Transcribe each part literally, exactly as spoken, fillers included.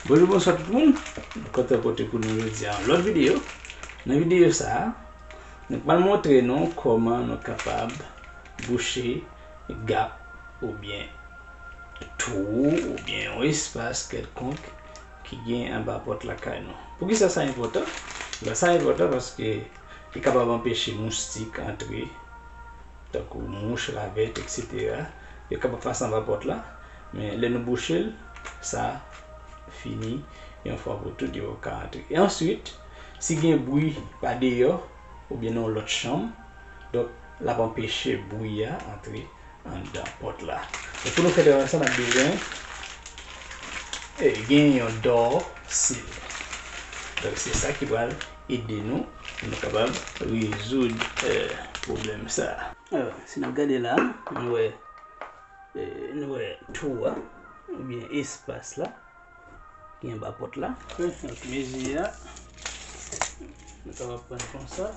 Bonjou, bonswa tout moun. Nou kontan pote pou nou jodi a yon lòt videyo. Nan videyo sa a, nou pral montre nou kòman nou kapab bouche gap oubyen twou oubyen yon espas kèlkonk ki gen anba pòt lakay nou. Poukisa sa enpòtan? Sa enpòtan paske li kapab anpeche moustik antre, tankou mouch, ravèt, etsetera. Yo kapab pase anba pòt la, men lè nou bouche l, sa fini yon fwa pou tout, yo p ap ka antre. E answit, si gen bri pa deyò, oubyen nan yon lòt chanm, donk, l ap anpeche bri a antre anndan pòt la. Donk, pou nou fè travay sa, n ap bezwen, eh, gen yon dò sil. Donk, se sa ki pral ede nou, pou nou kapab rezoud, eh, pwoblèm sa a. Alò, si n ap gade la, nou wè, eh, nou wè twou a, oubyen espas la, ki anba pòt la. Donk, mezi a, nou kapab pran konsa.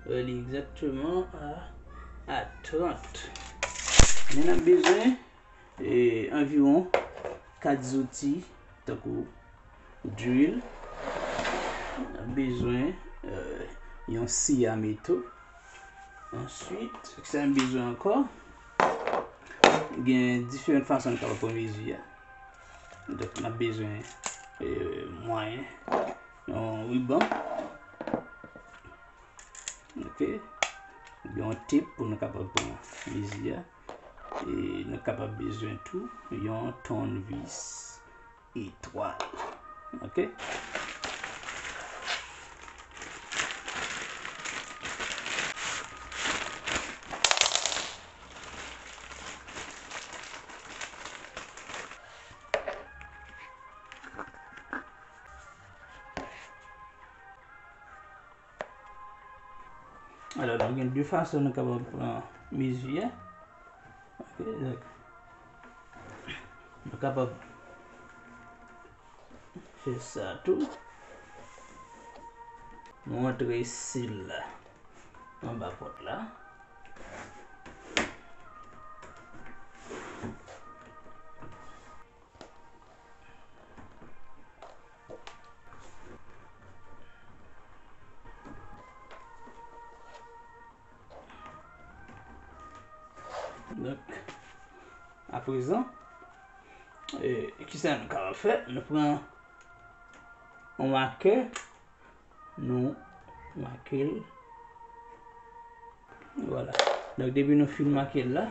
Li egzakteman a, a trant. Men n ap bezwen, eh, anviwon kat zouti, tankou drill. N ap bezwen, eh, yon siya meto. Answit, sa n bezwen ankò? Gen diferan fason n kapab pran mezi a. Donk, n ap bezwen, eh, mwayen, yon riban. Ok. Yon tep pou nou kapab pran mezi a. E nou kapab bezwen tou yon tournevis etwal. Ok? Alò, nou gen de fason nou kapab pran mezi a. Ok, donk, nou kapab fè sa tou. Nou antre sil la anba pòt la. Donk, aprezan, e, kisa nou kapab fè? Nou pran yon makè, nou make l. Vwala. Donk, depi nou fin make l la,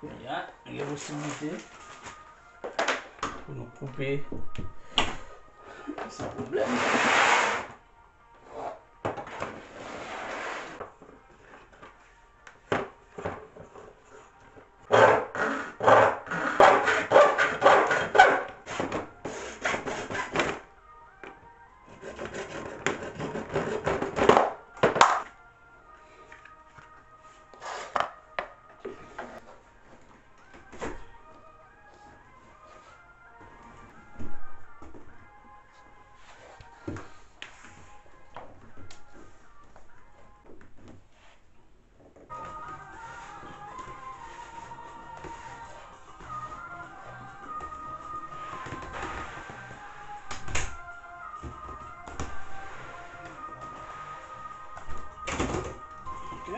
kounye a, nou gen posiblite pou nou koupe san pwoblèm. Ok.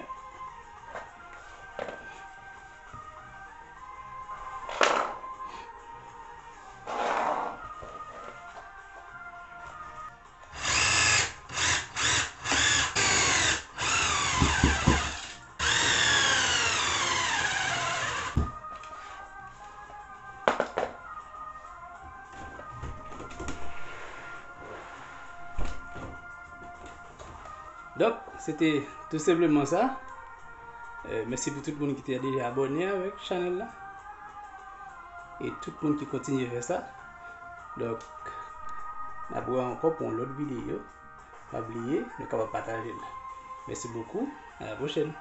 Donk, se te tou senpleman sa. Eh, mèsi pou tout moun ki te deja abòne avèk chanèl la. E tout moun ki kontinye fè sa. Donk, n ap wè ankò pou yon lòt videyo. Pa bliye, nou kapab pataje l. Mèsi bokou. A la pwochèn.